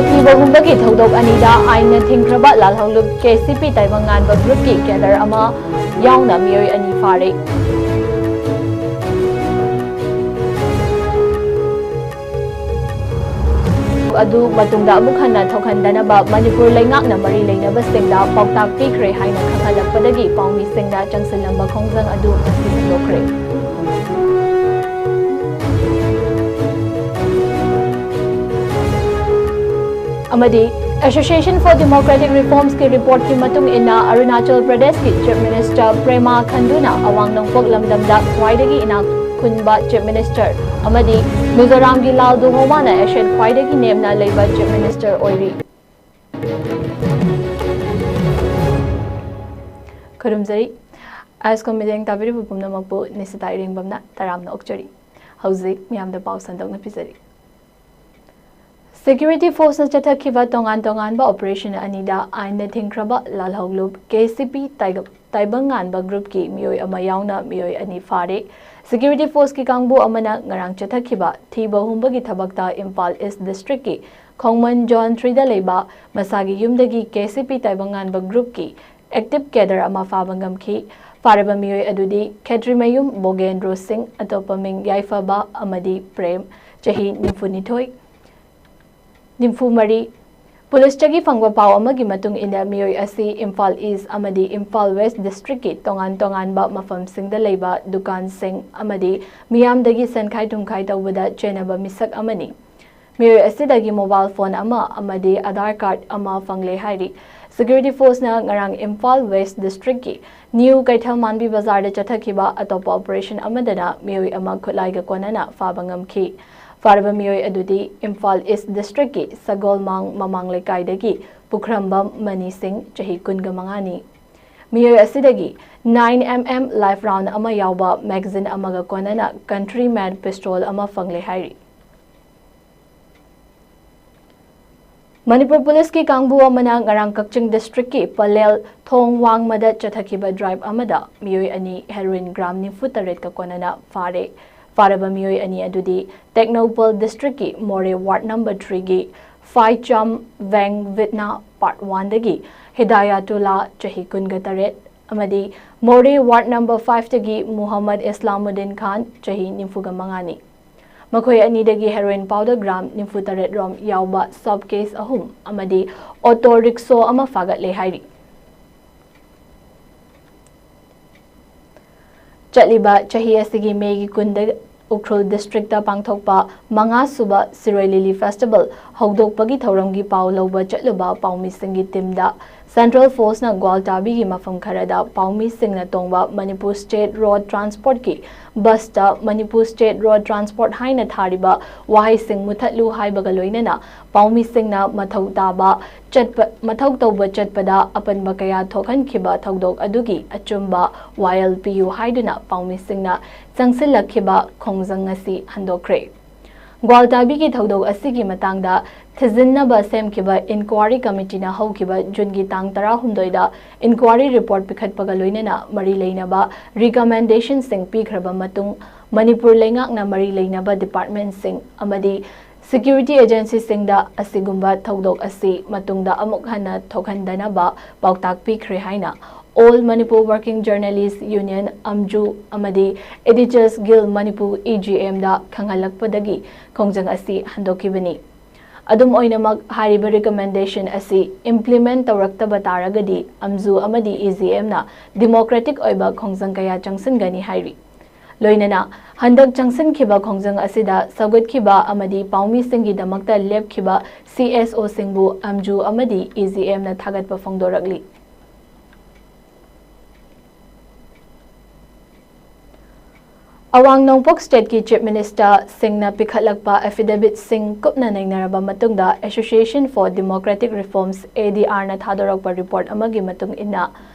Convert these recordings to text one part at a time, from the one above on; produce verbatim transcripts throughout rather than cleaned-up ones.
ꯊꯤꯕ ꯍꯨꯝꯕꯒꯤ ꯊꯧꯗꯣꯛ ꯑꯅꯤꯗ ꯑꯥꯏꯟꯅ ꯊꯤꯡꯈ꯭ꯔꯕ ꯂꯥꯜꯍꯧꯂꯨꯞ ꯀꯦ ꯁꯤ ꯄꯤ ꯇꯥꯏꯕꯪꯉꯥꯟꯕ ꯒ꯭ꯔꯨꯞꯀꯤ ꯀꯦꯗꯔ ꯑꯃ ꯌꯥꯎꯅ ꯃꯤꯑꯣꯏ ꯑꯅꯤ ꯐꯥꯔꯦ꯫ ꯑꯗꯨ ꯃꯇꯨꯡꯗ ꯑꯃꯨꯛ ꯍꯟꯅ ꯊꯣꯛꯍꯟꯗꯅꯕ ꯃꯅꯤꯄꯨꯔ ꯂꯩꯉꯥꯛꯅ ꯃꯔꯤ ꯂꯩꯅꯕꯁꯤꯡꯗ ꯄꯥꯎꯇꯥꯛ ꯄꯤꯈ꯭ꯔꯦ ꯍꯥꯏꯅ ꯈꯪꯍꯜꯂꯛꯄꯗꯒꯤ ꯄꯥꯎꯃꯤꯁꯤꯡꯅ ꯆꯪꯁꯤꯜꯂꯝꯕ ꯈꯣꯡꯖꯪ ꯑꯗꯨ ꯉꯁꯤ ꯍꯟꯗꯣꯛꯈ꯭ꯔꯦ꯫ ꯑꯃꯗꯤ Association for Democratic Reformsꯀꯤ ꯔꯤꯄꯣꯔꯠꯀꯤ ꯃꯇꯨꯡ ꯏꯟꯅ ꯑꯔꯨꯅꯥꯆꯜ ꯄ꯭ꯔꯗꯦꯁꯀꯤ ꯆꯤꯐ ꯃꯤꯅꯤꯁꯇꯔ ꯄ꯭ꯔꯦꯃꯥ ꯈꯟꯗꯨꯅ ꯑꯋꯥꯡ ꯅꯣꯡꯄꯣꯛ ꯂꯝꯗꯝꯗ ꯈ꯭ꯋꯥꯏꯗꯒꯤ ꯏꯅꯥꯛ ꯈꯨꯟꯕ ꯆꯤꯐ ꯃꯤꯅꯤꯁꯇꯔ ꯑꯃꯗꯤ ꯃꯤꯖꯣꯔꯥꯝꯒꯤ ꯂꯥꯜ ꯗꯨꯍꯣꯃꯥꯅ ꯑꯦꯁꯦꯠ ꯈ꯭ꯋꯥꯏꯗꯒꯤ ꯅꯦꯝꯅ ꯂꯩꯕ ꯆꯤꯐ ꯃꯤꯅꯤꯁꯇꯔ ꯑꯣꯏꯔꯤ꯫ ꯈꯨꯔꯨꯝꯖꯔꯤ꯫ ꯑꯥꯏꯁꯀꯣꯝ ꯃꯤꯠꯌꯦꯡ ꯇꯥꯕꯤꯔꯤꯕ ꯄꯨꯝꯅꯃꯛꯄꯨ ꯅꯤꯁꯤꯇꯥ ꯏꯔꯦꯡꯕꯝꯅ ꯇꯔꯥꯝꯅ ꯑꯣꯛꯆꯔꯤ꯫ ꯍꯧꯖꯤꯛ ꯃꯤꯌꯥꯝꯗ ꯄꯥꯎ ꯁꯟꯗꯣꯛꯅ ꯄꯤꯖꯔꯤ꯫ ꯁꯦꯀ꯭ꯌꯨꯔꯤꯇꯤ ꯐꯣꯔꯁꯅ ꯆꯠꯊꯈꯤꯕ ꯇꯣꯉꯥꯟ ꯇꯣꯉꯥꯟꯕ ꯑꯣꯄꯔꯦꯁꯟ ꯑꯅꯤꯗ ꯑꯥꯏꯟꯅ ꯊꯤꯡꯈ꯭ꯔꯕ ꯂꯥꯜꯍꯧꯂꯨꯞ ꯀꯦ ꯁꯤ ꯄꯤ ꯇꯥꯏꯕ-, ꯇꯥꯏꯕꯪꯉꯥꯟꯕ ꯒ꯭ꯔꯨꯞꯀꯤ ꯃꯤꯑꯣꯏ ꯑꯃ ꯌꯥꯎꯅ ꯃꯤꯑꯣꯏ ꯑꯅꯤ ꯐꯥꯔꯦ꯫ ꯁꯦꯀ꯭ꯌꯨꯔꯤꯇꯤ ꯐꯣꯔꯁꯀꯤ ꯀꯥꯡꯕꯨ ꯑꯃꯅ ꯉꯔꯥꯡ ꯆꯠꯊꯈꯤꯕ ꯊꯤꯕ ꯍꯨꯝꯕꯒꯤ ꯊꯕꯛꯇ ꯏꯝꯐꯥꯜ ꯏꯁ ꯗꯤꯁꯇ꯭ꯔꯤꯛꯀꯤ ꯈꯣꯡꯃꯟ ꯖꯣꯟ ꯊ꯭ꯔꯤꯗ ꯂꯩꯕ ꯃꯁꯥꯒꯤ ꯌꯨꯝꯗꯒꯤ ꯀꯦ ꯁꯤ ꯄꯤ ꯇꯥꯏꯕꯪꯉꯥꯟꯕ ꯒ꯭ꯔꯨꯞꯀꯤ ꯑꯦꯛꯇꯤꯚ ꯀꯦꯗꯔ ꯑꯃ ꯐꯥꯕ ꯉꯝꯈꯤ꯫ ꯐꯥꯔꯕ ꯃꯤꯑꯣꯏ ꯑꯗꯨꯗꯤ ꯈꯦꯇ꯭ꯔꯤꯃꯌꯨꯝ ꯕꯣꯒꯦꯟꯗ꯭ꯔꯣ ꯁꯤꯡ, ꯑꯇꯣꯞꯄ ꯃꯤꯡ ꯌꯥꯏꯐꯕ ꯑꯃꯗꯤ ꯄ꯭ꯔꯦꯝ, ꯆꯍꯤ ꯅꯤꯐꯨꯅꯤꯊꯣꯏ, ꯅꯤꯐꯨꯃꯔꯤ꯫ ꯄꯨꯂꯤꯁꯇꯒꯤ ꯐꯪꯕ ꯄꯥꯎ ꯑꯃꯒꯤ ꯃꯇꯨꯡ ꯏꯟꯅ, ꯃꯤꯑꯣꯏ ꯑꯁꯤ ꯏꯝꯐꯥꯜ ꯏꯁ ꯑꯃꯗꯤ ꯏꯝꯐꯥꯜ ꯋꯦꯁ ꯗꯤꯁꯇ꯭ꯔꯤꯛꯀꯤ ꯇꯣꯉꯥꯟ ꯇꯣꯉꯥꯟꯕ ꯃꯐꯝꯁꯤꯡꯗ ꯂꯩꯕ ꯗꯨꯀꯥꯟꯁꯤꯡ ꯑꯃꯗꯤ ꯃꯤꯌꯥꯝꯗꯒꯤ ꯁꯦꯟꯈꯥꯏ ꯊꯨꯝꯈꯥꯏ ꯇꯧꯕꯗ ꯆꯦꯟꯅꯕ ꯃꯤꯁꯛ ꯑꯃꯅꯤ꯫ ꯃꯤꯑꯣꯏ ꯑꯁꯤꯗꯒꯤ ꯃꯣꯕꯥꯏꯜ ꯐꯣꯟ ꯑꯃ ꯑꯃꯗꯤ ꯑꯥꯙꯥꯔ ꯀꯥꯔꯗ ꯑꯃ ꯐꯪꯂꯦ ꯍꯥꯏꯔꯤ꯫ ꯁꯦꯀ꯭ꯌꯨꯔꯤꯇꯤ ꯐꯣꯔꯁꯅ ꯉꯔꯥꯡ ꯏꯝꯐꯥꯜ ꯋꯦꯁ ꯗꯤꯁꯇ꯭ꯔꯤꯛꯀꯤ ꯅ꯭ꯌꯨ ꯀꯩꯊꯦꯜꯃꯥꯟꯕꯤ ꯕꯖꯥꯔꯗ ꯆꯠꯊꯈꯤꯕ ꯑꯇꯣꯞꯄ ꯑꯣꯄꯔꯦꯁꯟ ꯑꯃꯗꯅ ꯃꯤꯑꯣꯏ ꯑꯃ ꯈꯨꯠꯂꯥꯏꯒ ꯀꯣꯟꯅꯅ ꯐꯥꯕ ꯉꯝꯈꯤ꯫ ꯐꯥꯔꯕ ꯃꯤꯑꯣꯏ ꯑꯗꯨꯗꯤ ꯏꯝꯐꯥꯜ ꯏꯁ ꯗꯤꯁꯇ꯭ꯔꯤꯛꯀꯤ ꯁꯒꯣꯜꯃꯥꯡ ꯃꯃꯥꯡ ꯂꯩꯀꯥꯏꯗꯒꯤ ꯄꯨꯈ꯭ꯔꯝꯕꯝ ꯃꯅꯤ ꯁꯤꯡ, ꯆꯍꯤ ꯀꯨꯟꯒ ꯃꯉꯥꯅꯤ꯫ ꯃꯤꯑꯣꯏ ꯑꯁꯤꯗꯒꯤ nine M M life round ꯑꯃ ꯌꯥꯎꯕ ꯃꯦꯒꯥꯖꯤꯟ ꯑꯃꯒ ꯀꯣꯟꯅꯅ ꯀꯟꯇ꯭ꯔꯤ ꯃꯦꯠ ꯄꯤꯁꯇꯣꯜ ꯑꯃ ꯐꯪꯂꯦ ꯍꯥꯏꯔꯤ꯫ ꯃꯅꯤꯄꯨꯔ ꯄꯨꯂꯤꯁꯀꯤ ꯀꯥꯡꯕꯨ ꯑꯃꯅ ꯉꯔꯥꯡ ꯀꯛꯆꯤꯡ ꯗꯤꯁꯇ꯭ꯔꯤꯛꯀꯤ ꯄꯂꯦꯜ ꯊꯣꯡ ꯋꯥꯡꯃꯗ ꯆꯠꯊꯈꯤꯕ ꯗ꯭ꯔꯥꯏꯚ ꯑꯃꯗ ꯃꯤꯑꯣꯏ ꯑꯅꯤ ꯍꯦꯔꯣꯏꯟ ꯒ꯭ꯔꯥꯝ ꯅꯤꯐꯨ ꯇꯔꯦꯠꯀ ꯀꯣꯟꯅꯅ ꯐꯥꯔꯦ꯫ ꯐꯥꯔꯕ ꯃꯤꯑꯣꯏ ꯑꯅꯤ ꯑꯗꯨꯗꯤ ꯇꯦꯡꯅꯧꯄꯜ ꯗꯤꯁꯇ꯭ꯔꯤꯛꯀꯤ ꯃꯣꯔꯦ ꯋꯥꯔꯗ ꯅꯝꯕꯔ ꯊ꯭ꯔꯤꯒꯤ Faicham Veng Vitna Part ꯋꯥꯟꯗꯒꯤ ꯍꯤꯗꯥꯌꯥꯇꯨꯜꯂꯥ ꯆꯍꯤ ꯀꯨꯟꯒ ꯇꯔꯦꯠ ꯑꯃꯗꯤ ꯃꯣꯔꯦ ꯋꯥꯔꯗ ꯅꯝꯕꯔ ꯐꯥꯏꯚꯇꯒꯤ ꯃꯨꯍꯝꯃꯗ ꯏꯁꯂꯥꯃꯨꯗꯤꯟ ꯈꯥꯟ ꯆꯍꯤ ꯅꯤꯐꯨꯒ ꯃꯉꯥꯅꯤ꯫ ꯃꯈꯣꯏ ꯑꯅꯤꯗꯒꯤ ꯍꯦꯔꯣꯏꯟ ꯄꯥꯎꯗꯔ ꯒ꯭ꯔꯥꯝ ꯅꯤꯐꯨ ꯇꯔꯦꯠ ꯔꯣꯝ ꯌꯥꯎꯕ ꯁꯕ ꯀꯦꯁ ꯑꯍꯨꯝ ꯑꯃꯗꯤ ꯑꯣꯇꯣ ꯔꯤꯛꯁꯣ ꯑꯃ ꯐꯥꯒꯠꯂꯦ ꯍꯥꯏꯔꯤ꯫ ꯆꯠꯂꯤꯕ ꯆꯍꯤ ꯑꯁꯤꯒꯤ ꯃꯦꯒꯤ ꯀꯨꯟꯗ ꯎꯈ꯭ꯔꯨꯜ ꯗꯤꯁꯇ꯭ꯔꯤꯛꯇ ꯄꯥꯡꯊꯣꯛꯄ ꯃꯉꯥꯁꯨꯕ ꯁꯤꯔꯣꯏ ꯂꯤꯂꯤ ꯐꯦꯁꯇꯤꯚꯦꯜ ꯍꯧꯗꯣꯛꯄꯒꯤ ꯊꯧꯔꯝꯒꯤ ꯄꯥꯎ ꯂꯧꯕ ꯆꯠꯂꯨꯕ ꯄꯥꯎꯃꯤꯁꯤꯡꯒꯤ ꯇꯤꯝꯗ ꯁꯦꯟꯇ꯭ꯔꯦꯜ ꯐꯣꯔꯁꯅ ꯒ꯭ꯋꯥꯜꯇꯥꯕꯤꯒꯤ ꯃꯐꯝ ꯈꯔꯗ ꯄꯥꯎꯃꯤꯁꯤꯡꯅ ꯇꯣꯡꯕ ꯃꯅꯤꯄꯨꯔ ꯁ꯭ꯇꯦꯠ ꯔꯣꯗ ꯇ꯭ꯔꯥꯟꯁꯄꯣꯔꯠꯀꯤ ꯕꯁꯇ ꯃꯅꯤꯄꯨꯔ ꯁ꯭ꯇꯦꯠ ꯔꯣꯗ ꯇ꯭ꯔꯥꯟꯁꯄꯣꯔꯠ ꯍꯥꯏꯅ ꯊꯥꯔꯤꯕ ꯋꯥꯍꯩꯁꯤꯡ ꯃꯨꯊꯠꯂꯨ ꯍꯥꯏꯕꯒ ꯂꯣꯏꯅꯅ ꯄꯥꯎꯃꯤꯁꯤꯡꯅ ꯃꯊꯧ ꯇꯥꯕ ꯆꯠꯄ, ꯃꯊꯧ ꯇꯧꯕ ꯆꯠꯄꯗ ꯑꯄꯟꯕ ꯀꯌꯥ ꯊꯣꯛꯍꯟꯈꯤꯕ ꯊꯧꯗꯣꯛ ꯑꯗꯨꯒꯤ ꯑꯆꯨꯝꯕ ꯋꯥꯌꯦꯜ ꯄꯤꯌꯨ ꯍꯥꯏꯗꯨꯅ ꯄꯥꯎꯃꯤꯁꯤꯡꯅ ꯆꯪꯁꯤꯜꯂꯛꯈꯤꯕ ꯈꯣꯡꯖꯪ ꯑꯁꯤ ꯍꯟꯗꯣꯛꯈ꯭ꯔꯦ꯫ ꯒ꯭ꯋꯥꯜꯇꯥꯕꯤꯒꯤ ꯊꯧꯗꯣꯛ ꯑꯁꯤꯒꯤ ꯃꯇꯥꯡꯗ ꯊꯤꯖꯤꯟꯅꯕ ꯁꯦꯝꯈꯤꯕ ꯏꯟꯀ꯭ꯋꯥꯔꯤ ꯀꯃꯤꯇꯤꯅ ꯍꯧꯈꯤꯕ ꯖꯨꯟꯒꯤ ꯇꯥꯡ ꯇꯔꯥꯍꯨꯝꯗꯣꯏꯗ ꯏꯟꯀ꯭ꯋꯥꯔꯤ ꯔꯤꯄꯣꯔꯠ ꯄꯤꯈꯠꯄꯒ ꯂꯣꯏꯅꯅ ꯃꯔꯤ ꯂꯩꯅꯕ ꯔꯤꯀꯃꯦꯟꯗꯦꯁꯟꯁꯤꯡ ꯄꯤꯈ꯭ꯔꯕ ꯃꯇꯨꯡ, ꯃꯅꯤꯄꯨꯔ ꯂꯩꯉꯥꯛꯅ ꯃꯔꯤ ꯂꯩꯅꯕ ꯗꯤꯄꯥꯔꯠꯃꯦꯟꯠꯁꯤꯡ ꯑꯃꯗꯤ ꯁꯦꯀ꯭ꯌꯨꯔꯤꯇꯤ ꯑꯦꯖꯦꯟꯁꯤꯁꯤꯡꯗ ꯑꯁꯤꯒꯨꯝꯕ ꯊꯧꯗꯣꯛ ꯑꯁꯤ ꯃꯇꯨꯡꯗ ꯑꯃꯨꯛ ꯍꯟꯅ ꯊꯣꯛꯍꯟꯗꯅꯕ ꯄꯥꯎꯇꯥꯛ ꯄꯤꯈ꯭ꯔꯦ ꯍꯥꯏꯅ All Manipur Working Journalist Union, ꯑꯝꯖꯨ, ꯑꯃꯗꯤ Editors Guild Manipur, E G ꯑꯦꯝꯗ ꯈꯪꯍꯜꯂꯛꯄꯗꯒꯤ ꯈꯣꯡꯖꯪ ꯑꯁꯤ ꯍꯟꯗꯣꯛꯈꯤꯕꯅꯤ꯫ ꯑꯗꯨꯝ ꯑꯣꯏꯅꯃꯛ, ꯍꯥꯏꯔꯤꯕ ꯔꯤꯀꯃꯦꯟꯗꯦꯁꯟ ꯑꯁꯤ ꯏꯝꯄ꯭ꯂꯤꯃꯦꯟꯠ ꯇꯧꯔꯛꯇꯕ ꯇꯥꯔꯒꯗꯤ ꯑꯝꯖꯨ ꯑꯃꯗꯤ ꯏ ꯖꯤ ꯑꯦꯝꯅ ꯗꯤꯃꯣꯀ꯭ꯔꯦꯇꯤꯛ ꯑꯣꯏꯕ ꯈꯣꯡꯖꯪ ꯀꯌꯥ ꯆꯪꯁꯤꯟꯒꯅꯤ ꯍꯥꯏꯔꯤ꯫ ꯂꯣꯏꯅꯅ ꯍꯟꯗꯛ ꯆꯪꯁꯤꯟꯈꯤꯕ ꯈꯣꯡꯖꯪ ꯑꯁꯤꯗ ꯁꯧꯒꯠꯈꯤꯕ ꯑꯃꯗꯤ ꯄꯥꯎꯃꯤꯁꯤꯡꯒꯤꯗꯃꯛꯇ ꯂꯦꯞꯈꯤꯕ ꯁꯤ ꯑꯦꯁ ꯑꯣꯁꯤꯡꯕꯨ ꯑꯝꯖꯨ ꯑꯃꯗꯤ ꯏ ꯖꯤ ꯑꯦꯝꯅ ꯊꯥꯒꯠꯄ ꯐꯣꯡꯗꯣꯔꯛꯂꯤ꯫ ꯑꯋꯥꯡ ꯅꯣꯡꯄꯣꯛ ꯁ꯭ꯇꯦꯠꯀꯤ ꯆꯤꯐ ꯃꯤꯅꯤꯁꯇꯔꯁꯤꯡꯅ ꯄꯤꯈꯠꯂꯛꯄ ꯑꯦꯐꯤꯗꯦꯕꯤꯠꯁꯤꯡ ꯀꯨꯞꯅ ꯅꯩꯅꯔꯕ ꯃꯇꯨꯡꯗ Association for Democratic Reforms, A D ꯑꯥꯔꯅ ꯊꯥꯗꯣꯔꯛꯄ ꯔꯤꯄꯣꯔꯠ ꯑꯃꯒꯤ ꯃꯇꯨꯡ ꯏꯟꯅ,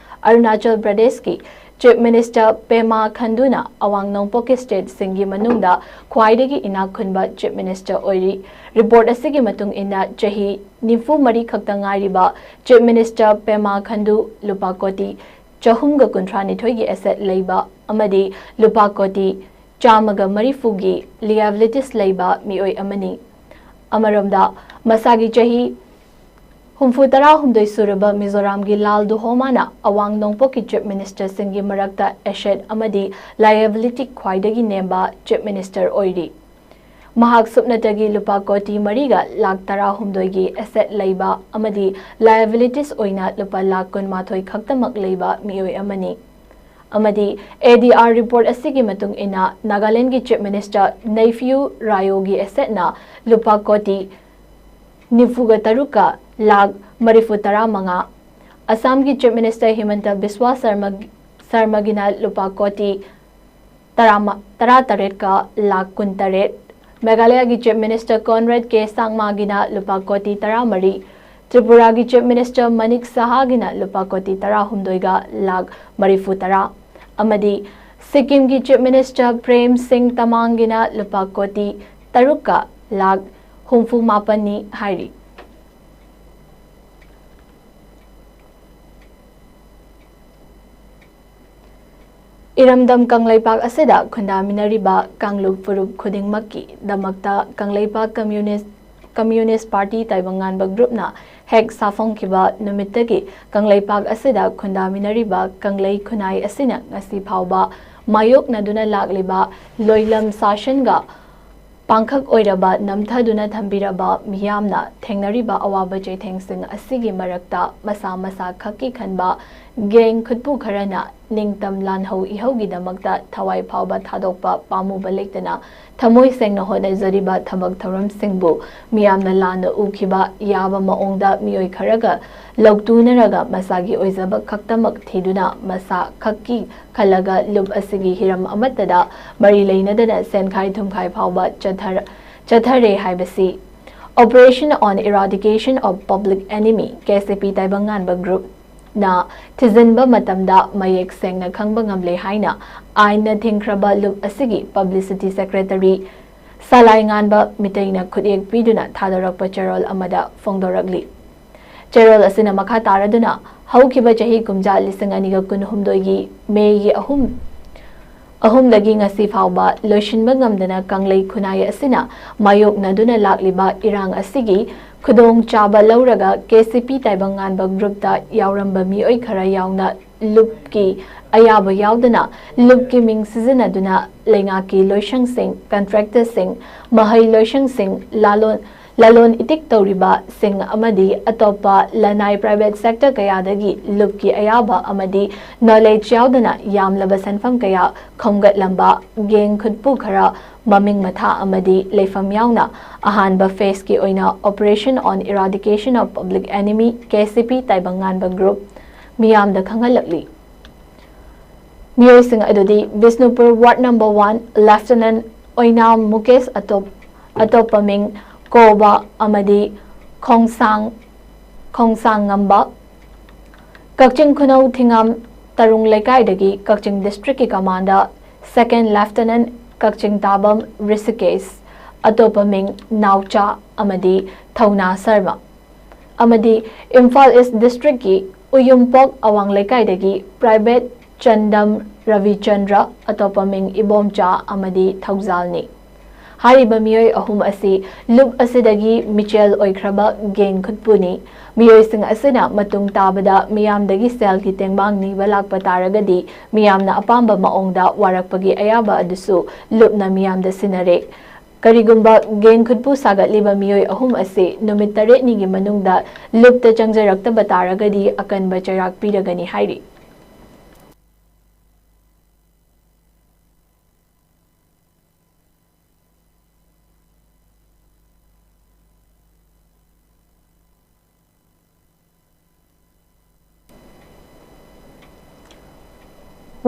ꯑꯔꯨꯅꯥꯆꯜ ꯄ꯭ꯔꯗꯦꯁꯀꯤ ꯆꯤꯐ ꯃꯤꯅꯤꯁꯇꯔ ꯄꯦꯃꯥ ꯈꯟꯗꯨꯅ ꯑꯋꯥꯡ ꯅꯣꯡꯄꯣꯛꯀꯤ ꯁ꯭ꯇꯦꯠꯁꯤꯡꯒꯤ ꯃꯅꯨꯡꯗ ꯈ꯭ꯋꯥꯏꯗꯒꯤ ꯏꯅꯥꯛ ꯈꯨꯟꯕ ꯆꯤꯐ ꯃꯤꯅꯤꯁꯇꯔ ꯑꯣꯏꯔꯤ꯫ ꯔꯤꯄꯣꯔꯠ ꯑꯁꯤꯒꯤ ꯃꯇꯨꯡ ꯏꯟꯅ, ꯆꯍꯤ ꯅꯤꯐꯨ ꯃꯔꯤ ꯈꯛꯇ ꯉꯥꯏꯔꯤꯕ ꯆꯤꯐ ꯃꯤꯅꯤꯁꯇꯔ ꯄꯦꯃꯥ ꯈꯟꯗꯨ ꯂꯨꯄꯥ ꯀꯣꯇꯤ ꯆꯍꯨꯝꯒ ꯀꯨꯟꯊ꯭ꯔꯥ ꯅꯤꯊꯣꯏꯒꯤ ꯑꯦꯁꯦꯠ ꯂꯩꯕ ꯑꯃꯗꯤ ꯂꯨꯄꯥ ꯀꯣꯇꯤ ꯆꯥꯝꯃꯒ ꯃꯔꯤꯐꯨꯒꯤ ꯂꯤꯌꯥꯕꯤꯂꯤꯇꯤꯁ ꯂꯩꯕ ꯃꯤꯑꯣꯏ ꯑꯃꯅꯤ꯫ ꯑꯃꯔꯣꯝꯗ, ꯃꯁꯥꯒꯤ ꯆꯍꯤ ꯍꯨꯝꯐꯨ ꯇꯔꯥ ꯍꯨꯝꯗꯣꯏ ꯁꯨꯔꯕ ꯃꯤꯖꯣꯔꯥꯝꯒꯤ ꯂꯥꯜ ꯗꯨꯍꯣꯃꯥꯅ ꯑꯋꯥꯡ ꯅꯣꯡꯄꯣꯛꯀꯤ ꯆꯤꯐ ꯃꯤꯅꯤꯁꯇꯔꯁꯤꯡꯒꯤ ꯃꯔꯛꯇ ꯑꯦꯁꯦꯠ ꯑꯃꯗꯤ ꯂꯥꯏꯑꯦꯕꯤꯂꯤꯇꯤ ꯈ꯭ꯋꯥꯏꯗꯒꯤ ꯅꯦꯝꯕ ꯆꯤꯐ ꯃꯤꯅꯤꯁꯇꯔ ꯑꯣꯏꯔꯤ꯫ ꯃꯍꯥꯛ ꯁꯨꯞꯅꯇꯒꯤ ꯂꯨꯄꯥ ꯀꯣꯇꯤ ꯃꯔꯤꯒ ꯂꯥꯈ ꯇꯔꯥꯍꯨꯝꯗꯣꯏꯒꯤ ꯑꯦꯁꯦꯠ ꯂꯩꯕ ꯑꯃꯗꯤ ꯂꯥꯏꯑꯦꯕꯤꯂꯤꯇꯤꯁ ꯑꯣꯏꯅ ꯂꯨꯄꯥ ꯂꯥꯈ ꯀꯨꯟꯃꯥꯊꯣꯏ ꯈꯛꯇꯃꯛ ꯂꯩꯕ ꯃꯤꯑꯣꯏ ꯑꯃꯅꯤ꯫ ꯑꯃꯗꯤ ꯑꯦ ꯗꯤ ꯑꯥꯔ ꯔꯤꯄꯣꯔꯠ ꯑꯁꯤꯒꯤ ꯃꯇꯨꯡ ꯏꯟꯅ ꯅꯥꯒꯥꯂꯦꯟꯒꯤ ꯆꯤꯐ ꯃꯤꯅꯤꯁꯇꯔ ꯅꯩꯐꯤꯌꯨ ꯔꯥꯌꯣꯒꯤ ꯑꯦꯁꯦꯠꯅ ꯂꯨꯄꯥ ꯀꯣꯇꯤ ꯅꯤꯐꯨꯒ ꯇꯔꯨꯛꯀ ꯂꯥꯈ ꯃꯔꯤꯐꯨ ꯇꯔꯥ ꯃꯉꯥ, ꯑꯁꯥꯝꯒꯤ ꯆꯤꯐ ꯃꯤꯅꯤꯁꯇꯔ ꯍꯤꯃꯟꯇ ꯕꯤꯁ꯭ꯋꯥ ꯁꯔꯃ, ꯁꯔꯃꯒꯤꯅ ꯂꯨꯄꯥ ꯀꯣꯇꯤ ꯇꯔꯥ, ꯇꯔꯥ ꯇꯔꯦꯠꯀ ꯂꯥꯈ ꯀꯨꯟ ꯇꯔꯦꯠ, ꯃꯦꯘꯥꯂꯌꯥꯒꯤ ꯆꯤꯐ ꯃꯤꯅꯤꯁꯇꯔ ꯀꯣꯟꯔꯦꯗ ꯀꯦ ꯁꯥꯡꯃꯥꯒꯤꯅ ꯂꯨꯄꯥ ꯀꯣꯇꯤ ꯇꯔꯥ ꯃꯔꯤ, ꯇ꯭ꯔꯤꯄꯨꯔꯥꯒꯤ ꯆꯤꯐ ꯃꯤꯅꯤꯁꯇꯔ ꯃꯅꯤꯛ ꯁꯍꯥꯒꯤꯅ ꯂꯨꯄꯥ ꯀꯣꯇꯤ ꯇꯔꯥꯍꯨꯝꯗꯣꯏꯒ ꯂꯥꯈ ꯃꯔꯤꯐꯨ ꯇꯔꯥ ꯑꯃꯗꯤ ꯁꯤꯛꯀꯤꯝꯒꯤ ꯆꯤꯐ ꯃꯤꯅꯤꯁꯇꯔ ꯄ꯭ꯔꯦꯝ ꯁꯤꯡ ꯇꯃꯥꯡꯒꯤꯅ ꯂꯨꯄꯥ ꯀꯣꯇꯤ ꯇꯔꯨꯛꯀ ꯂꯥꯈ ꯍꯨꯝꯐꯨ ꯃꯥꯄꯟꯅꯤ ꯍꯥꯏꯔꯤ꯫ ꯏꯔꯝꯗꯝ ꯀꯪꯂꯩꯄꯥꯛ ꯑꯁꯤꯗ ꯈꯨꯟꯗꯥꯃꯤꯟꯅꯔꯤꯕ ꯀꯥꯡꯂꯨꯞ ꯐꯨꯔꯨꯞ ꯈꯨꯗꯤꯡꯃꯛꯀꯤꯗꯃꯛꯇ ꯀꯪꯂꯩꯄꯥꯛ ꯀꯝꯌꯨꯅꯤꯁ, ꯀꯝꯌꯨꯅꯤꯁ ꯄꯥꯔꯇꯤ ꯇꯥꯏꯕꯪꯉꯥꯟꯕ ꯒ꯭ꯔꯨꯞꯅ ꯍꯦꯛ ꯁꯥꯐꯣꯡꯈꯤꯕ ꯅꯨꯃꯤꯠꯇꯒꯤ ꯀꯪꯂꯩꯄꯥꯛ ꯑꯁꯤꯗ ꯈꯨꯟꯗꯥꯃꯤꯟꯅꯔꯤꯕ ꯀꯪꯂꯩ ꯈꯨꯟꯅꯥꯏ ꯑꯁꯤꯅ ꯉꯁꯤ ꯐꯥꯎꯕ ꯃꯥꯌꯣꯛꯅꯗꯨꯅ ꯂꯥꯛꯂꯤꯕ ꯂꯣꯏꯂꯝ ꯁꯥꯁꯟꯒ ꯄꯥꯡꯈꯛ ꯑꯣꯏꯔꯕ ꯅꯝꯊꯗꯨꯅ ꯊꯝꯕꯤꯔꯕ ꯃꯤꯌꯥꯝꯅ ꯊꯦꯡꯅꯔꯤꯕ ꯑꯋꯥꯕ ꯆꯩꯊꯦꯡꯁꯤꯡ ꯑꯁꯤꯒꯤ ꯃꯔꯛꯇ ꯃꯁꯥ ꯃꯁꯥ ꯈꯛꯀꯤ ꯈꯟꯕ ꯒꯦꯡ ꯈꯨꯠꯄꯨ ꯈꯔꯅ ꯅꯤꯡꯇꯝ ꯂꯥꯟꯍꯧ ꯏꯍꯧꯒꯤꯗꯃꯛꯇ ꯊꯋꯥꯏ ꯐꯥꯎꯕ ꯊꯥꯗꯣꯛꯄ ꯄꯥꯝꯃꯨꯕ ꯂꯩꯇꯅ ꯊꯃꯣꯏ ꯁꯦꯡꯅ ꯍꯣꯠꯅꯖꯔꯤꯕ ꯊꯕꯛ ꯊꯧꯔꯝꯁꯤꯡꯕꯨ ꯃꯤꯌꯥꯝꯅ ꯂꯥꯟꯅ ꯎꯈꯤꯕ ꯌꯥꯕ ꯃꯑꯣꯡꯗ ꯃꯤꯑꯣꯏ ꯈꯔꯒ ꯂꯧꯇꯨꯅꯔꯒ ꯃꯁꯥꯒꯤ ꯑꯣꯏꯖꯕ ꯈꯛꯇꯃꯛ ꯊꯤꯗꯨꯅ ꯃꯁꯥ ꯈꯛꯀꯤ ꯈꯜꯂꯒ ꯂꯨꯞ ꯑꯁꯤꯒꯤ ꯍꯤꯔꯝ ꯑꯃꯠꯇꯗ ꯃꯔꯤ ꯂꯩꯅꯗꯅ ꯁꯦꯟꯈꯥꯏ ꯊꯨꯝꯈꯥꯏ ꯐꯥꯎꯕ ꯆꯠꯊꯔ-, ꯆꯠꯊꯔꯦ ꯍꯥꯏꯕꯁꯤ Operation on Eradication of Public Enemy, K C ꯄꯤ ꯇꯥꯏꯕꯪꯉꯥꯟꯕ ꯒ꯭ꯔꯨꯞꯅ ꯊꯤꯖꯤꯟꯕ ꯃꯇꯝꯗ ꯃꯌꯦꯛ ꯁꯦꯡꯅ ꯈꯪꯕ ꯉꯝꯂꯦ ꯍꯥꯏꯅ ꯑꯥꯏꯟꯅ ꯊꯤꯡꯈ꯭ꯔꯕ ꯂꯨꯞ ꯑꯁꯤꯒꯤ ꯄꯕ꯭ꯂꯤꯁꯤꯇꯤ ꯁꯦꯀ꯭ꯔꯦꯇꯔꯤ ꯁꯂꯥꯏꯉꯥꯟꯕ ꯃꯤꯇꯩꯅ ꯈꯨꯠꯌꯦꯛ ꯄꯤꯗꯨꯅ ꯊꯥꯗꯣꯔꯛꯄ ꯆꯦꯔꯣꯜ ꯑꯃꯗ ꯐꯣꯡꯗꯣꯔꯛꯂꯤ꯫ ꯆꯦꯔꯣꯜ ꯑꯁꯤꯅ ꯃꯈꯥ ꯇꯥꯔꯗꯨꯅ ꯍꯧꯈꯤꯕ ꯆꯍꯤ ꯀꯨꯝꯖꯥ ꯂꯤꯁꯤꯡ ꯑꯅꯤꯒ ꯀꯨꯟꯍꯨꯝꯗꯣꯏꯒꯤ ꯃꯦꯒꯤ ꯑꯍꯨꯝ ꯑꯍꯨꯝꯗꯒꯤ ꯉꯁꯤ ꯐꯥꯎꯕ ꯂꯣꯏꯁꯤꯟꯕ ꯉꯝꯗꯅ ꯀꯪꯂꯩ ꯈꯨꯟꯅꯥꯏ ꯑꯁꯤꯅ ꯃꯥꯌꯣꯛꯅꯗꯨꯅ ꯂꯥꯛꯂꯤꯕ ꯏꯔꯥꯡ ꯑꯁꯤꯒꯤ ꯈꯨꯗꯣꯡ ꯆꯥꯕ ꯂꯧꯔꯒ ꯀꯦ ꯁꯤ ꯄꯤ ꯇꯥꯏꯕꯪ ꯉꯥꯟꯕ ꯒ꯭ꯔꯨꯞꯇ ꯌꯥꯎꯔꯝꯕ ꯃꯤꯑꯣꯏ ꯈꯔ ꯌꯥꯎꯅ ꯂꯨꯞꯀꯤ ꯑꯌꯥꯕ ꯌꯥꯎꯗꯅ ꯂꯨꯞꯀꯤ ꯃꯤꯡ ꯁꯤꯖꯤꯟꯅꯗꯨꯅ ꯂꯩꯉꯥꯛꯀꯤ ꯂꯣꯏꯁꯪꯁꯤꯡ, ꯀꯟꯇ꯭ꯔꯦꯛꯇꯔꯁꯤꯡ, ꯃꯍꯩ ꯂꯣꯏꯁꯪꯁꯤꯡ, ꯂꯥꯂꯣꯟ ꯂꯂꯣꯟ ꯏꯇꯤꯛ ꯇꯧꯔꯤꯕꯁꯤꯡ ꯑꯃꯗꯤ ꯑꯇꯣꯞꯄ ꯂꯅꯥꯏ private sector ꯀꯌꯥꯗꯒꯤ ꯂꯨꯞꯀꯤ ꯑꯌꯥꯕ ꯑꯃꯗꯤ knowledge ꯌꯥꯎꯗꯅ ꯌꯥꯝꯂꯕ ꯁꯦꯟꯐꯝ ꯀꯌꯥ ꯈꯣꯝꯒꯠꯂꯝꯕ ꯒꯦꯡ ꯈꯨꯠꯄꯨ ꯈꯔ ꯃꯃꯤꯡ ꯃꯊꯥ ꯑꯃꯗꯤ ꯂꯩꯐꯝ ꯌꯥꯎꯅ ꯑꯍꯥꯟꯕ ꯐꯦꯁꯀꯤ ꯑꯣꯏꯅ Operation on Eradication of Public Enemy, K C ꯄꯤ ꯇꯥꯏꯕꯪ ꯉꯥꯟꯕ ꯒ꯭ꯔꯨꯞ ꯃꯤꯌꯥꯝꯗ ꯈꯪꯍꯜꯂꯛꯂꯤ꯫ ꯃꯤꯑꯣꯏꯁꯤꯡ ꯑꯗꯨꯗꯤ ꯕꯤꯁꯅꯨꯄꯨꯔ ꯋꯥꯔꯗ ꯅꯝꯕꯔ ꯋꯥꯟ ꯂꯦꯐꯇꯤꯅꯦꯟꯠ ꯑꯣꯏꯅꯥꯝ ꯃꯨꯀꯦꯁ, ꯑꯇꯣꯞ-, ꯑꯇꯣꯞꯄ ꯃꯤꯡ ꯀꯣꯕ ꯑꯃꯗꯤ ꯈꯣꯡꯁꯥꯡ, ꯈꯣꯡꯁꯥꯡ ꯉꯝꯕ, ꯀꯛꯆꯤꯡ ꯈꯨꯅꯧ ꯊꯤꯉꯥꯝ ꯇꯔꯨꯡ ꯂꯩꯀꯥꯏꯗꯒꯤ ꯀꯛꯆꯤꯡ ꯗꯤꯁꯇ꯭ꯔꯤꯛꯀꯤ ꯀꯃꯥꯟꯗꯔ ꯁꯦꯀꯦꯟ ꯂꯦꯐꯇꯤꯅꯦꯟꯠ ꯀꯛꯆꯤꯡ ꯇꯥꯕꯝ ꯔꯤꯁꯤꯀꯦꯁ, ꯑꯇꯣꯞꯄ ꯃꯤꯡ ꯅꯥꯎꯆꯥ ꯑꯃꯗꯤ ꯊꯧꯅꯥ ꯁꯔꯃ꯫ ꯑꯃꯗꯤ ꯏꯝꯐꯥꯜ ꯏꯁ ꯗꯤꯁꯇ꯭ꯔꯤꯛꯀꯤ ꯎꯌꯨꯝꯄꯣꯛ ꯑꯋꯥꯡ ꯂꯩꯀꯥꯏꯗꯒꯤ ꯄ꯭ꯔꯥꯏꯚꯦꯠ ꯆꯟꯗꯝ ꯔꯕꯤꯆꯟꯗ꯭ꯔ, ꯑꯇꯣꯞꯄ ꯃꯤꯡ ꯏꯕꯣꯝꯆꯥ ꯑꯃꯗꯤ ꯊꯧꯖꯥꯜꯅꯤ꯫ ꯍꯥꯏꯔꯤꯕ ꯃꯤꯑꯣꯏ ꯑꯍꯨꯝ ꯑꯁꯤ ꯂꯨꯞ ꯑꯁꯤꯗꯒꯤ ꯃꯤꯆꯦꯜ ꯑꯣꯏꯈ꯭ꯔꯕ ꯒꯦꯡ ꯈꯨꯠꯄꯨꯅꯤ꯫ ꯃꯤꯑꯣꯏꯁꯤꯡ ꯑꯁꯤꯅ ꯃꯇꯨꯡ ꯇꯥꯕꯗ ꯃꯤꯌꯥꯝꯗꯒꯤ ꯁꯦꯜꯒꯤ ꯇꯦꯡꯕꯥꯡ ꯅꯤꯕ ꯂꯥꯛꯄ ꯇꯥꯔꯒꯗꯤ ꯃꯤꯌꯥꯝꯅ ꯑꯄꯥꯝꯕ ꯃꯑꯣꯡꯗ ꯋꯥꯔꯛꯄꯒꯤ ꯑꯌꯥꯕ ꯑꯗꯨꯁꯨ ꯂꯨꯞꯅ ꯃꯤꯌꯥꯝꯗ ꯁꯤꯟꯅꯔꯦ꯫ ꯀꯔꯤꯒꯨꯝꯕ ꯒꯦꯡ ꯈꯨꯠꯄꯨ ꯁꯥꯒꯠꯂꯤꯕ ꯃꯤꯑꯣꯏ ꯑꯍꯨꯝ ꯑꯁꯤ ꯅꯨꯃꯤꯠ ꯇꯔꯦꯠꯅꯤꯒꯤ ꯃꯅꯨꯡꯗ ꯂꯨꯞꯇ ꯆꯪꯖꯔꯛꯇꯕ ꯇꯥꯔꯒꯗꯤ ꯑꯀꯟꯕ ꯆꯩꯔꯥꯛ ꯄꯤꯔꯒꯅꯤ ꯍꯥꯏꯔꯤ꯫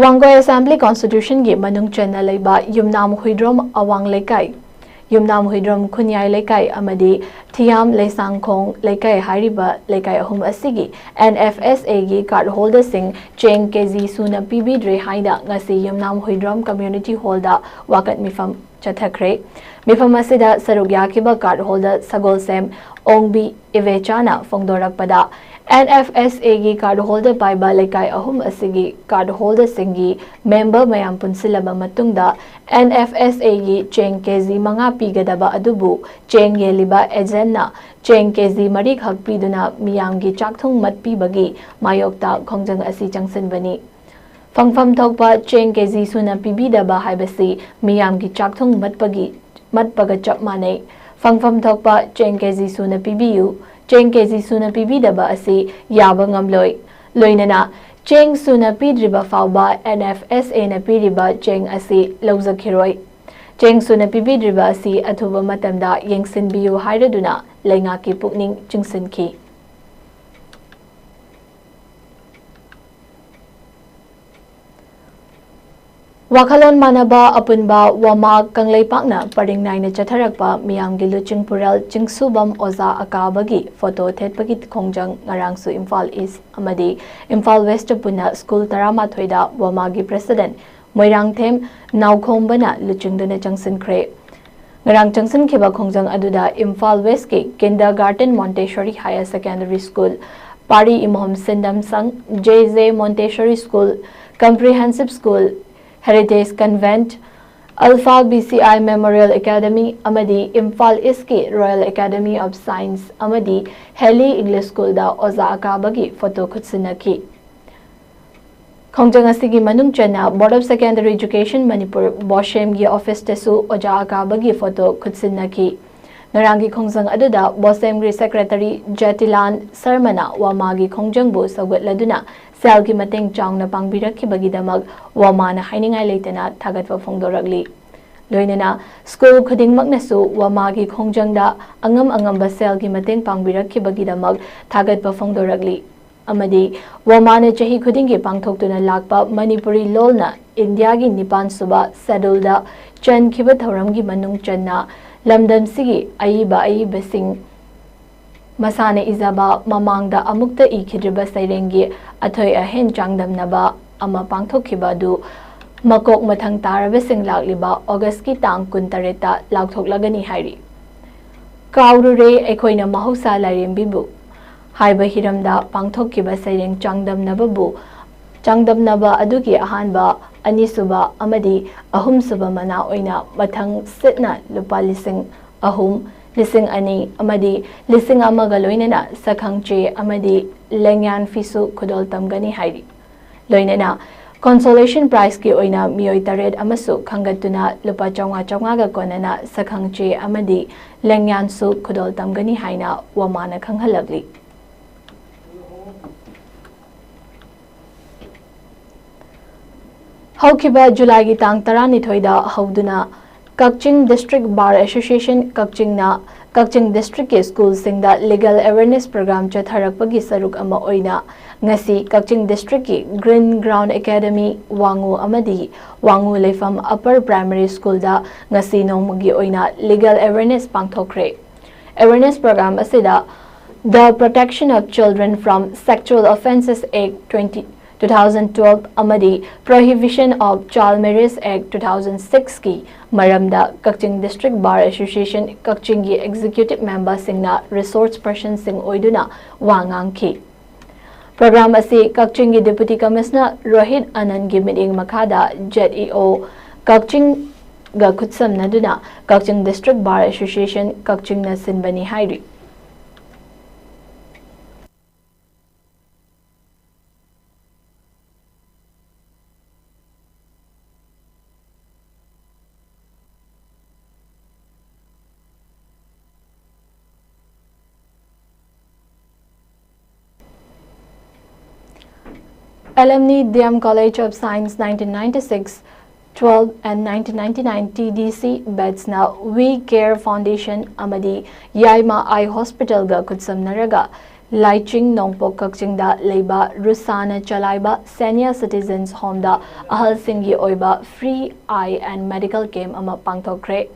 ꯋꯥꯡꯒꯣꯏ Assembly Constitutionꯒꯤ ꯃꯅꯨꯡ ꯆꯟꯅ ꯂꯩꯕ ꯌꯨꯝꯅꯥꯝ ꯍꯨꯏꯗ꯭ꯔꯣꯝ ꯑꯋꯥꯡ ꯂꯩꯀꯥꯏ, ꯌꯨꯝꯅꯥꯝ ꯍꯨꯏꯗ꯭ꯔꯣꯝ ꯈꯨꯟꯌꯥꯏ ꯂꯩꯀꯥꯏ ꯑꯃꯗꯤ ꯊꯤꯌꯥꯝ ꯂꯩꯁꯥꯡꯈꯣꯡ ꯂꯩꯀꯥꯏ ꯍꯥꯏꯔꯤꯕ ꯂꯩꯀꯥꯏ ꯑꯍꯨꯝ ꯑꯁꯤꯒꯤ N F S Aꯒꯤ card holderꯁꯤꯡ ꯆꯦꯡ ꯀꯦ ꯖꯤ ꯁꯨꯅ ꯄꯤꯕꯤꯗ꯭ꯔꯦ ꯍꯥꯏꯅ ꯉꯁꯤ ꯌꯨꯝꯅꯥꯝ ꯍꯨꯏꯗ꯭ꯔꯣꯝ Community Hallꯗ ꯋꯥꯀꯠ ꯃꯤꯐꯝ ꯆꯠꯊꯈ꯭ꯔꯦ꯫ ꯃꯤꯐꯝ ꯑꯁꯤꯗ ꯁꯔꯨꯛ ꯌꯥꯈꯤꯕ card holder Sagolsem Ongbi ꯏꯕꯦꯆꯥꯅ ꯐꯣꯡꯗꯣꯔꯛꯄꯗ, and F ꯑꯦꯁ ꯑꯦꯒꯤ ꯀꯥꯔꯗ ꯍꯣꯜꯗꯔ ꯄꯥꯏꯕ ꯂꯩꯀꯥꯏ ꯑꯍꯨꯝ ꯑꯁꯤꯒꯤ ꯀꯥꯔꯗ ꯍꯣꯜꯗꯔꯁꯤꯡꯒꯤ ꯃꯦꯝꯕꯔ ꯃꯌꯥꯝ ꯄꯨꯟꯁꯤꯜꯂꯕ ꯃꯇꯨꯡꯗ, ꯑꯦꯟ ꯑꯦꯐ ꯑꯦꯁ ꯑꯦꯒꯤ ꯆꯦꯡ ꯀꯦ ꯖꯤ ꯃꯉꯥ ꯄꯤꯒꯗꯕ ꯑꯗꯨꯕꯨ ꯆꯦꯡ ꯌꯦꯜꯂꯤꯕ ꯑꯦꯖꯦꯟꯅ ꯆꯦꯡ ꯀꯦ ꯖꯤ ꯃꯔꯤꯈꯛ ꯄꯤꯗꯨꯅ ꯃꯤꯌꯥꯝꯒꯤ ꯆꯥꯛꯊꯨꯡ ꯃꯠꯄꯤꯕꯒꯤ ꯃꯥꯌꯣꯛꯇ ꯈꯣꯡꯖꯪ ꯑꯁꯤ ꯆꯪꯁꯤꯟꯕꯅꯤ꯫ ꯐꯪꯐꯝ ꯊꯣꯛꯄ ꯆꯦꯡ ꯀꯦ ꯖꯤ ꯁꯨꯅ ꯄꯤꯕꯤꯗꯕ ꯍꯥꯏꯕꯁꯤ ꯃꯤꯌꯥꯝꯒꯤ ꯆꯥꯛꯊꯨꯡ ꯃꯠꯄꯒꯤ, ꯃꯠꯄꯒ ꯆꯞ ꯃꯥꯟꯅꯩ꯫ ꯐꯪꯐꯝ ꯊꯣꯛꯄ ꯆꯦꯡ ꯀꯦ ꯖꯤ ꯁꯨꯅ ꯄꯤꯕꯤꯌꯨ꯫ ꯆꯦꯡ ꯀꯦ ꯖꯤ ꯁꯨꯅ ꯄꯤꯕꯤꯗꯕ ꯑꯁꯤ ꯌꯥꯕ ꯉꯝꯂꯣꯏ꯫ ꯂꯣꯏꯅꯅ ꯆꯦꯡ ꯁꯨꯅ ꯄꯤꯗ꯭ꯔꯤꯕ ꯐꯥꯎꯕ ꯑꯦꯟ ꯑꯦꯐ ꯑꯦꯁ ꯑꯦꯅ ꯄꯤꯔꯤꯕ ꯆꯦꯡ ꯑꯁꯤ ꯂꯧꯖꯈꯤꯔꯣꯏ꯫ ꯆꯦꯡ ꯁꯨꯅ ꯄꯤꯕꯤꯗ꯭ꯔꯤꯕ ꯑꯁꯤ ꯑꯊꯨꯕ ꯃꯇꯝꯗ ꯌꯦꯡꯁꯤꯟꯕꯤꯌꯨ ꯍꯥꯏꯔꯗꯨꯅ ꯂꯩꯉꯥꯛꯀꯤ ꯄꯨꯛꯅꯤꯡ ꯆꯤꯡꯁꯤꯟꯈꯤ꯫ ꯋꯥꯈꯜꯂꯣꯟ ꯃꯥꯟꯅꯕ ꯑꯄꯨꯟꯕ ꯋꯥꯃꯥ ꯀꯪꯂꯩꯄꯥꯛꯅ ꯄꯔꯤꯡ ꯅꯥꯏꯅ ꯆꯠꯊꯔꯛꯄ ꯃꯤꯌꯥꯝꯒꯤ ꯂꯨꯆꯤꯡ ꯄꯨꯔꯦꯜ ꯆꯤꯡꯁꯨꯕꯝ ꯑꯣꯖꯥ ꯑꯀꯥꯕꯒꯤ ꯐꯣꯇꯣ ꯊꯦꯠꯄꯒꯤ ꯈꯣꯡꯖꯪ ꯉꯔꯥꯡꯁꯨ ꯏꯝꯐꯥꯜ ꯏꯁ ꯑꯃꯗꯤ ꯏꯝꯐꯥꯜ ꯋꯦꯁꯇ ꯄꯨꯟꯅ ꯁ꯭ꯀꯨꯜ ꯇꯔꯥꯃꯥꯊꯣꯏꯗ ꯋꯥꯃꯥꯒꯤ ꯄ꯭ꯔꯦꯁꯤꯗꯦꯟꯠ ꯃꯣꯏꯔꯥꯡꯊꯦꯝ ꯅꯥꯎꯈꯣꯝꯕꯅ ꯂꯨꯆꯤꯡꯗꯨꯅ ꯆꯪꯁꯤꯟꯈ꯭ꯔꯦ꯫ ꯉꯔꯥꯡ ꯆꯪꯁꯤꯟꯈꯤꯕ ꯈꯣꯡꯖꯪ ꯑꯗꯨꯗ ꯏꯝꯐꯥꯜ ꯋꯦꯁꯀꯤ kindergarten Montessori higher secondary school, ꯄꯥꯔꯤ ꯏꯃꯣꯍꯝ ꯁꯤꯟꯗꯝ ꯁꯪ, J J Montessori school, comprehensive school, heritage convent, alpha B C I memorial academy ꯑꯃꯗꯤ ꯏꯝꯐꯥꯜ ꯏꯁꯀꯤ ꯔꯣꯌꯦꯜ ꯑꯦꯀꯥꯗꯃꯤ ꯑꯣꯐ ꯁꯥꯏꯟꯁ ꯑꯃꯗꯤ ꯍꯦꯂꯤ ꯏꯪꯂꯤꯁ ꯁ꯭ꯀꯨꯜꯗ ꯑꯣꯖꯥ ꯑꯀꯥꯕꯒꯤ ꯐꯣꯇꯣ ꯈꯨꯠꯁꯤꯟꯅꯈꯤ꯫ ꯈꯣꯡꯖꯪ ꯑꯁꯤꯒꯤ ꯃꯅꯨꯡ ꯆꯟꯅ Board of Secondary Education Manipur, ꯕꯣꯁꯦꯝꯒꯤ ꯑꯣꯐꯤꯁꯇꯁꯨ ꯑꯣꯖꯥ ꯑꯀꯥꯕꯒꯤ ꯐꯣꯇꯣ ꯈꯨꯠꯁꯤꯟꯅꯈꯤ꯫ ꯉꯔꯥꯡꯒꯤ ꯈꯣꯡꯖꯪ ꯑꯗꯨꯗ ꯕꯣꯁꯦꯝꯒꯤ ꯁꯦꯀ꯭ꯔꯦꯇꯔꯤ ꯖꯦꯇꯤꯂꯥꯟ ꯁꯔꯃꯅ ꯋꯥꯃꯥꯒꯤ ꯈꯣꯡꯖꯪꯕꯨ ꯁꯧꯒꯠꯂꯗꯨꯅ ꯁꯦꯜꯒꯤ ꯃꯇꯦꯡ ꯆꯥꯎꯅ ꯄꯥꯡꯕꯤꯔꯛꯈꯤꯕꯒꯤꯗꯃꯛ ꯋꯥꯃꯥꯅ ꯍꯥꯏꯅꯤꯡꯉꯥꯏ ꯂꯩꯇꯅ ꯊꯥꯒꯠꯄ ꯐꯣꯡꯗꯣꯔꯛꯂꯤ꯫ ꯂꯣꯏꯅꯅ ꯁ꯭ꯀꯨꯜ ꯈꯨꯗꯤꯡꯃꯛꯅꯁꯨ ꯋꯥꯃꯥꯒꯤ ꯈꯣꯡꯖꯪꯗ ꯑꯉꯝ ꯑꯉꯝꯕ ꯁꯦꯜꯒꯤ ꯃꯇꯦꯡ ꯄꯥꯡꯕꯤꯔꯛꯈꯤꯕꯒꯤꯗꯃꯛ ꯊꯥꯒꯠꯄ ꯐꯣꯡꯗꯣꯔꯛꯂꯤ꯫ ꯑꯃꯗꯤ ꯋꯥꯃꯥꯅ ꯆꯍꯤ ꯈꯨꯗꯤꯡꯒꯤ ꯄꯥꯡꯊꯣꯛꯇꯨꯅ ꯂꯥꯛꯄ ꯃꯅꯤꯄꯨꯔꯤ ꯂꯣꯜꯅ ꯏꯟꯗꯤꯌꯥꯒꯤ ꯅꯤꯄꯥꯟ ꯁꯨꯕ ꯁꯦꯗꯨꯜꯗ ꯆꯟꯈꯤꯕ ꯊꯧꯔꯝꯒꯤ ꯃꯅꯨꯡ ꯆꯟꯅ ꯂꯝꯗꯝꯁꯤꯒꯤ ꯑꯏꯕ ꯑꯏꯕꯁꯤꯡ ꯃꯁꯥꯅ ꯏꯖꯕ, ꯃꯃꯥꯡꯗ ꯑꯃꯨꯛꯇ ꯏꯈꯤꯗ꯭ꯔꯤꯕ ꯁꯩꯔꯦꯡꯒꯤ ꯑꯊꯣꯏ ꯑꯍꯦꯟ ꯆꯥꯡꯗꯝꯅꯕ ꯑꯃ ꯄꯥꯡꯊꯣꯛꯈꯤꯕ ꯑꯗꯨ ꯃꯀꯣꯛ ꯃꯊꯪ ꯇꯥꯔꯕꯁꯤꯡ ꯂꯥꯛꯂꯤꯕ ꯑꯣꯒꯁꯀꯤ ꯇꯥꯡ ꯀꯨꯟꯇꯔꯦꯠꯇ ꯂꯥꯎꯊꯣꯛꯂꯒꯅꯤ ꯍꯥꯏꯔꯤ꯫ ꯀꯥꯎꯔꯨꯔꯦ ꯑꯩꯈꯣꯏꯅ ꯃꯍꯧꯁꯥ ꯂꯥꯏꯔꯦꯝꯕꯤꯕꯨ ꯍꯥꯏꯕ ꯍꯤꯔꯝꯗ ꯄꯥꯡꯊꯣꯛꯈꯤꯕ ꯁꯩꯔꯦꯡ ꯆꯥꯡꯗꯝꯅꯕꯕꯨ, ꯆꯥꯡꯗꯝꯅꯕ ꯑꯗꯨꯒꯤ ꯑꯍꯥꯟꯕ, ꯑꯅꯤꯁꯨꯕ ꯑꯃꯗꯤ ꯑꯍꯨꯝꯁꯨꯕ ꯃꯅꯥ ꯑꯣꯏꯅ ꯃꯊꯪ ꯁꯤꯠꯅ ꯂꯨꯄꯥ ꯂꯤꯁꯤꯡ ꯑꯍꯨꯝ, ꯂꯤꯁꯤꯡ ꯑꯅꯤ ꯑꯃꯗꯤ ꯂꯤꯁꯤꯡ ꯑꯃꯒ ꯂꯣꯏꯅꯅ ꯁꯛꯈꯪꯆꯦ ꯑꯃꯗꯤ ꯂꯦꯡꯌꯥꯟ ꯐꯤꯁꯨ ꯈꯨꯗꯣꯜ ꯇꯝꯒꯅꯤ ꯍꯥꯏꯔꯤ꯫ ꯂꯣꯏꯅꯅ consolation prizeꯀꯤ ꯑꯣꯏꯅ ꯃꯤꯑꯣꯏ ꯇꯔꯦꯠ ꯑꯃꯁꯨ ꯈꯟꯒꯠꯇꯨꯅ ꯂꯨꯄꯥ ꯆꯥꯝꯃꯉꯥ ꯆꯥꯝꯃꯉꯥꯒ ꯀꯣꯟꯅꯅ ꯁꯛꯈꯪꯆꯦ ꯑꯃꯗꯤ ꯂꯦꯡꯌꯥꯟꯁꯨ ꯈꯨꯗꯣꯜ ꯇꯝꯒꯅꯤ ꯍꯥꯏꯅ ꯋꯃꯥꯅ ꯈꯪꯍꯜꯂꯛꯂꯤ꯫ ꯍꯧꯈꯤꯕ ꯖꯨꯂꯥꯏꯒꯤ ꯇꯥꯡ ꯇꯔꯥꯅꯤꯊꯣꯏꯗ ꯍꯧꯗꯨꯅ ꯀꯛꯆꯤꯡ District Bar Association ꯀꯛꯆꯤꯡꯅ ꯀꯛꯆꯤꯡ districtꯀꯤ schoolꯁꯤꯡꯗ legal awareness program ꯆꯠꯊꯔꯛꯄꯒꯤ ꯁꯔꯨꯛ ꯑꯃ ꯑꯣꯏꯅ ꯉꯁꯤ ꯀꯛꯆꯤꯡ districtꯀꯤ Green Ground Academy ꯋꯥꯉꯨ ꯑꯃꯗꯤ ꯋꯥꯉꯨ ꯂꯩꯐꯝ Upper Primary Schoolꯗ ꯉꯁꯤ ꯅꯣꯡꯃꯒꯤ ꯑꯣꯏꯅ legal awareness ꯄꯥꯡꯊꯣꯛꯈ꯭ꯔꯦ꯫ Awareness program ꯑꯁꯤꯗ The Protection of Children from Sexual Offences Act twenty, two thousand twelve ꯑꯃꯗꯤ Prohibition of Child Marriage Act two thousand sixꯀꯤ ꯃꯔꯝꯗ ꯀꯛꯆꯤꯡ District Bar Association ꯀꯛꯆꯤꯡꯒꯤ executive memberꯁꯤꯡꯅ resource personꯁꯤꯡ ꯑꯣꯏꯗꯨꯅ ꯋꯥ ꯉꯥꯡꯈꯤ꯫ Program ꯑꯁꯤ ꯀꯛꯆꯤꯡꯒꯤ Deputy Commissioner ꯔꯣꯍꯤꯠ ꯑꯅꯟꯒꯤ ꯃꯤꯠꯌꯦꯡ ꯃꯈꯥꯗ ZEO ꯀꯛꯆꯤꯡꯒ ꯈꯨꯠꯁꯝꯅꯗꯨꯅ ꯀꯛꯆꯤꯡ District Bar Association ꯀꯛꯆꯤꯡꯅ ꯁꯤꯟꯕꯅꯤ ꯍꯥꯏꯔꯤ꯫ Alumni D M College of Science nineteen ninety-six twelve and nineteen ninety-nine T D C batchꯅ We Care Foundation ꯑꯃꯗꯤ ꯌꯥꯏꯃ Eye Hospitalꯒ ꯈꯨꯠꯁꯝꯅꯔꯒ ꯂꯥꯏꯆꯤꯡ ꯅꯣꯡꯄꯣꯛ ꯀꯛꯆꯤꯡꯗ ꯂꯩꯕ ꯔꯨꯁꯥꯅ ꯆꯂꯥꯏꯕ Senior Citizens Homeꯗ ꯑꯍꯜꯁꯤꯡꯒꯤ ꯑꯣꯏꯕ free eye and medical camp ꯑꯃ ꯄꯥꯡꯊꯣꯛꯈ꯭ꯔꯦ꯫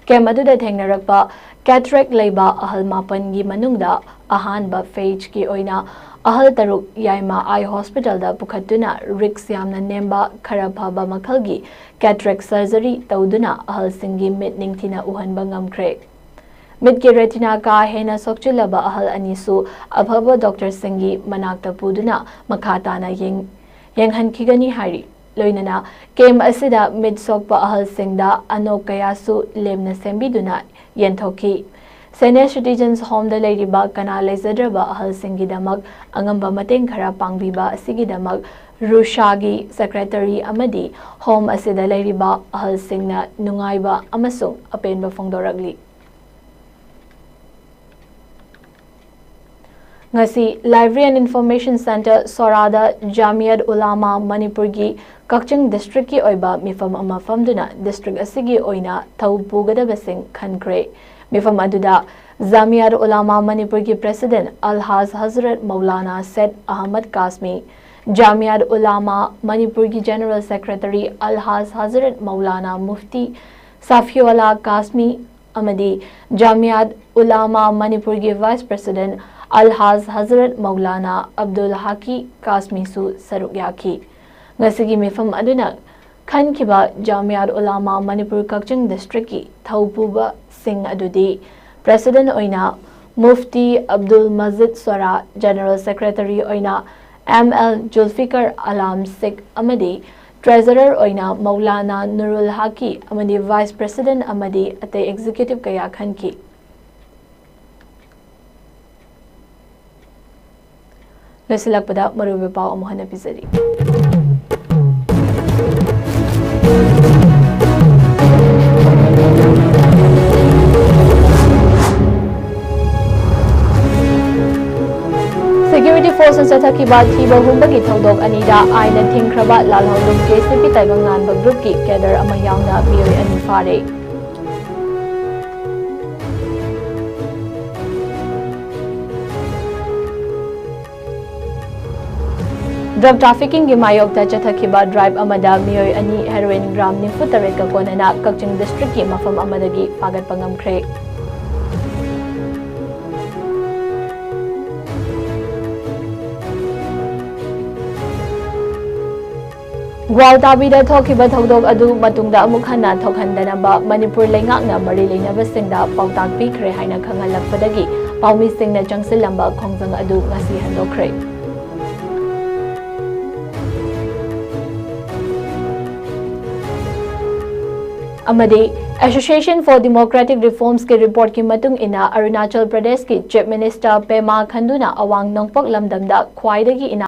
Camp ꯑꯗꯨꯗ ꯊꯦꯡꯅꯔꯛꯄ cataract ꯂꯩꯕ ꯑꯍꯜ ꯃꯥꯄꯟꯒꯤ ꯃꯅꯨꯡꯗ ꯑꯍꯥꯟꯕ phaseꯀꯤ ꯑꯣꯏꯅ ꯑꯍꯜ ꯇꯔꯨꯛ ꯌꯥꯏꯃ Eye Hospitalꯗ ꯄꯨꯈꯠꯇꯨꯅ risk ꯌꯥꯝꯅ ꯅꯦꯝꯕ ꯈꯔ ꯐꯕ ꯃꯈꯜꯒꯤ cataract surgery ꯇꯧꯗꯨꯅ ꯑꯍꯜꯁꯤꯡꯒꯤ ꯃꯤꯠ ꯅꯤꯡꯊꯤꯅ ꯎꯍꯟꯕ ꯉꯝꯈ꯭ꯔꯦ꯫ ꯃꯤꯠꯀꯤ ꯔꯦꯇꯤꯅꯥ ꯀꯥ ꯍꯦꯟꯅ ꯁꯣꯛꯆꯤꯜꯂꯕ ꯑꯍꯜ ꯑꯅꯤꯁꯨ ꯑꯐꯕ ꯗꯣꯛꯇꯔꯁꯤꯡꯒꯤ ꯃꯅꯥꯛꯇ ꯄꯨꯗꯨꯅ ꯃꯈꯥ ꯇꯥꯅ ꯌꯦꯡ-, ꯌꯦꯡꯍꯟꯈꯤꯒꯅꯤ ꯍꯥꯏꯔꯤ꯫ ꯂꯣꯏꯅꯅ ꯀꯦꯝꯞ ꯑꯁꯤꯗ ꯃꯤꯠ ꯁꯣꯛꯄ ꯑꯍꯜꯁꯤꯡꯗ ꯑꯅꯣꯛ ꯀꯌꯥꯁꯨ ꯂꯦꯝꯅ ꯁꯦꯝꯕꯤꯗꯨꯅ ꯌꯦꯟꯊꯣꯛꯈꯤ꯫ Senior Citizens Homeꯗ ꯂꯩꯔꯤꯕ ꯀꯅꯥ ꯂꯩꯖꯗ꯭ꯔꯕ ꯑꯍꯜꯁꯤꯡꯒꯤꯗꯃꯛ ꯑꯉꯝꯕ ꯃꯇꯦꯡ ꯈꯔ ꯄꯥꯡꯕꯤꯕ ꯑꯁꯤꯒꯤꯗꯃꯛ ꯔꯨꯁꯥꯒꯤ secretary ꯑꯃꯗꯤ home ꯑꯁꯤꯗ ꯂꯩꯔꯤꯕ ꯑꯍꯜꯁꯤꯡꯅ ꯅꯨꯡꯉꯥꯏꯕ ꯑꯃꯁꯨꯡ ꯑꯄꯦꯟꯕ ꯐꯣꯡꯗꯣꯔꯛꯂꯤ꯫ ꯉꯁꯤ Library and Information Centre ꯁꯣꯔꯥꯗ ꯖꯥꯃꯤꯌꯠ ꯎꯂꯥꯃꯥ ꯃꯅꯤꯄꯨꯔꯒꯤ ꯀꯛꯆꯤꯡ ꯗꯤꯁꯇ꯭ꯔꯤꯛꯀꯤ ꯑꯣꯏꯕ ꯃꯤꯐꯝ ꯑꯃ ꯐꯝꯗꯨꯅ ꯗꯤꯁꯇ꯭ꯔꯤꯛ ꯑꯁꯤꯒꯤ ꯑꯣꯏꯅ ꯊꯧ ꯄꯨꯒꯗꯕꯁꯤꯡ ꯈꯟꯈ꯭ꯔꯦ꯫ ꯃꯤꯐꯝ ꯑꯗꯨꯗ ꯖꯥꯃꯤꯌꯠ ꯎꯂꯥꯃꯥ ꯃꯅꯤꯄꯨꯔꯒꯤ president ꯑꯜꯍꯥꯖ ꯍꯖꯔꯠ ꯃꯧꯂꯥꯅꯥ ꯁꯦꯠ ꯑꯍꯃꯗ ꯀꯥꯁꯃꯤ, ꯖꯥꯃꯤꯌꯠ ꯎꯂꯥꯃꯥ ꯃꯅꯤꯄꯨꯔꯒꯤ general secretary ꯑꯜꯍꯥꯖ ꯍꯖꯔꯠ ꯃꯧꯂꯥꯅꯥ ꯃꯨꯐꯇꯤ ꯁꯥꯐꯤꯎꯜꯂꯥ ꯀꯥꯁꯃꯤ ꯑꯃꯗꯤ ꯖꯥꯃꯤꯌꯠ ꯎꯂꯥꯃꯥ ꯃꯅꯤꯄꯨꯔꯒꯤ vice president ꯑꯜꯍꯥꯖ ꯍꯖꯔꯠ ꯃꯧꯂꯥꯅꯥ ꯑꯕꯗꯨꯜ ꯍꯥꯀꯤ ꯀꯥꯁꯃꯤꯁꯨ ꯁꯔꯨꯛ ꯌꯥꯈꯤ꯫ ꯉꯁꯤꯒꯤ ꯃꯤꯐꯝ ꯑꯗꯨꯅ ꯈꯟꯈꯤꯕ ꯖꯥꯃꯤꯌꯠ ꯎꯂꯥꯃꯥ ꯃꯅꯤꯄꯨꯔ ꯀꯛꯆꯤꯡ ꯗꯤꯁꯇ꯭ꯔꯤꯛꯀꯤ ꯊꯧꯄꯨꯕꯁꯤꯡ ꯑꯗꯨꯗꯤ president ꯑꯣꯏꯅ ꯃꯨꯐꯇꯤ ꯑꯕꯗꯨꯜ ꯃꯖꯤꯗ ꯁꯣꯔꯥ, general secretary ꯑꯣꯏꯅ ꯑꯦꯝ ꯑꯦꯜ ꯖꯨꯜꯐꯤꯀꯔ ꯑꯂꯥꯝ ꯁꯤꯛ ꯑꯃꯗꯤ treasurer ꯑꯣꯏꯅ ꯃꯧꯂꯥꯅꯥ ꯅꯨꯔꯨꯜ ꯍꯥꯀꯤ ꯑꯃꯗꯤ vice president ꯑꯃꯗꯤ ꯑꯇꯩ executive ꯀꯌꯥ ꯈꯟꯈꯤ꯫ ꯂꯣꯏꯁꯤꯜꯂꯛꯄꯗ ꯃꯔꯨꯑꯣꯏꯕ ꯄꯥꯎ ꯑꯃꯨꯛ ꯍꯟꯅ ꯄꯤꯖꯔꯤ꯫ Security forceꯅ ꯆꯠꯊꯈꯤꯕ ꯊꯤꯕ ꯍꯨꯝꯕꯒꯤ ꯊꯧꯗꯣꯛ ꯑꯅꯤꯗ ꯑꯥꯏꯟꯅ ꯊꯤꯡꯈ꯭ꯔꯕ ꯂꯥꯜꯍꯧꯂꯨꯝ ꯀꯦ ꯁꯤ ꯄꯤ ꯇꯥꯏꯕꯪ ꯉꯥꯟꯕ groupꯀꯤ cadre ꯑꯃ ꯌꯥꯎꯅ ꯃꯤꯑꯣꯏ ꯑꯅꯤ ꯐꯥꯔꯦ꯫ Drug traffickingꯒꯤ ꯃꯥꯌꯣꯛꯇ ꯆꯠꯊꯈꯤꯕ drive ꯑꯃꯗ ꯃꯤꯑꯣꯏ ꯑꯅꯤ heroin gram ꯅꯤꯐꯨ ꯇꯔꯦꯠꯀ ꯀꯣꯟꯅꯅ ꯀꯛꯆꯤꯡ districtꯀꯤ ꯃꯐꯝ ꯑꯃꯗꯒꯤ ꯐꯥꯒꯠꯄ ꯉꯝꯈ꯭ꯔꯦ꯫ ꯒ꯭ꯋꯥꯜꯇꯥꯕꯤꯗ ꯊꯣꯛꯈꯤꯕ ꯊꯧꯗꯣꯛ ꯑꯗꯨ ꯃꯇꯨꯡꯗ ꯑꯃꯨꯛ ꯍꯟꯅ ꯊꯣꯛꯍꯟꯗꯅꯕ ꯃꯅꯤꯄꯨꯔ ꯂꯩꯉꯥꯛꯅ ꯃꯔꯤ ꯂꯩꯅꯕꯁꯤꯡꯗ ꯄꯥꯎꯇꯥꯛ ꯄꯤꯈ꯭ꯔꯦ ꯍꯥꯏꯅ ꯈꯪꯍꯜꯂꯛꯄꯗꯒꯤ ꯄꯥꯎꯃꯤꯁꯤꯡꯅ ꯆꯪꯁꯤꯜꯂꯝꯕ ꯈꯣꯡꯖꯪ ꯑꯗꯨ ꯉꯁꯤ ꯍꯟꯗꯣꯛꯈ꯭ꯔꯦ꯫ ꯑꯃꯗꯤ Association for Democratic Reformsꯀꯤ reportꯀꯤ ꯃꯇꯨꯡ ꯏꯟꯅ ꯑꯔꯨꯅꯥꯆꯜ ꯄ꯭ꯔꯗꯦꯁꯀꯤ Chief Minister Pema ꯈꯟꯗꯨꯅ ꯑꯋꯥꯡ ꯅꯣꯡꯄꯣꯛ ꯂꯝꯗꯝꯗ ꯈ꯭ꯋꯥꯏꯗꯒꯤ ꯏꯅꯥꯛ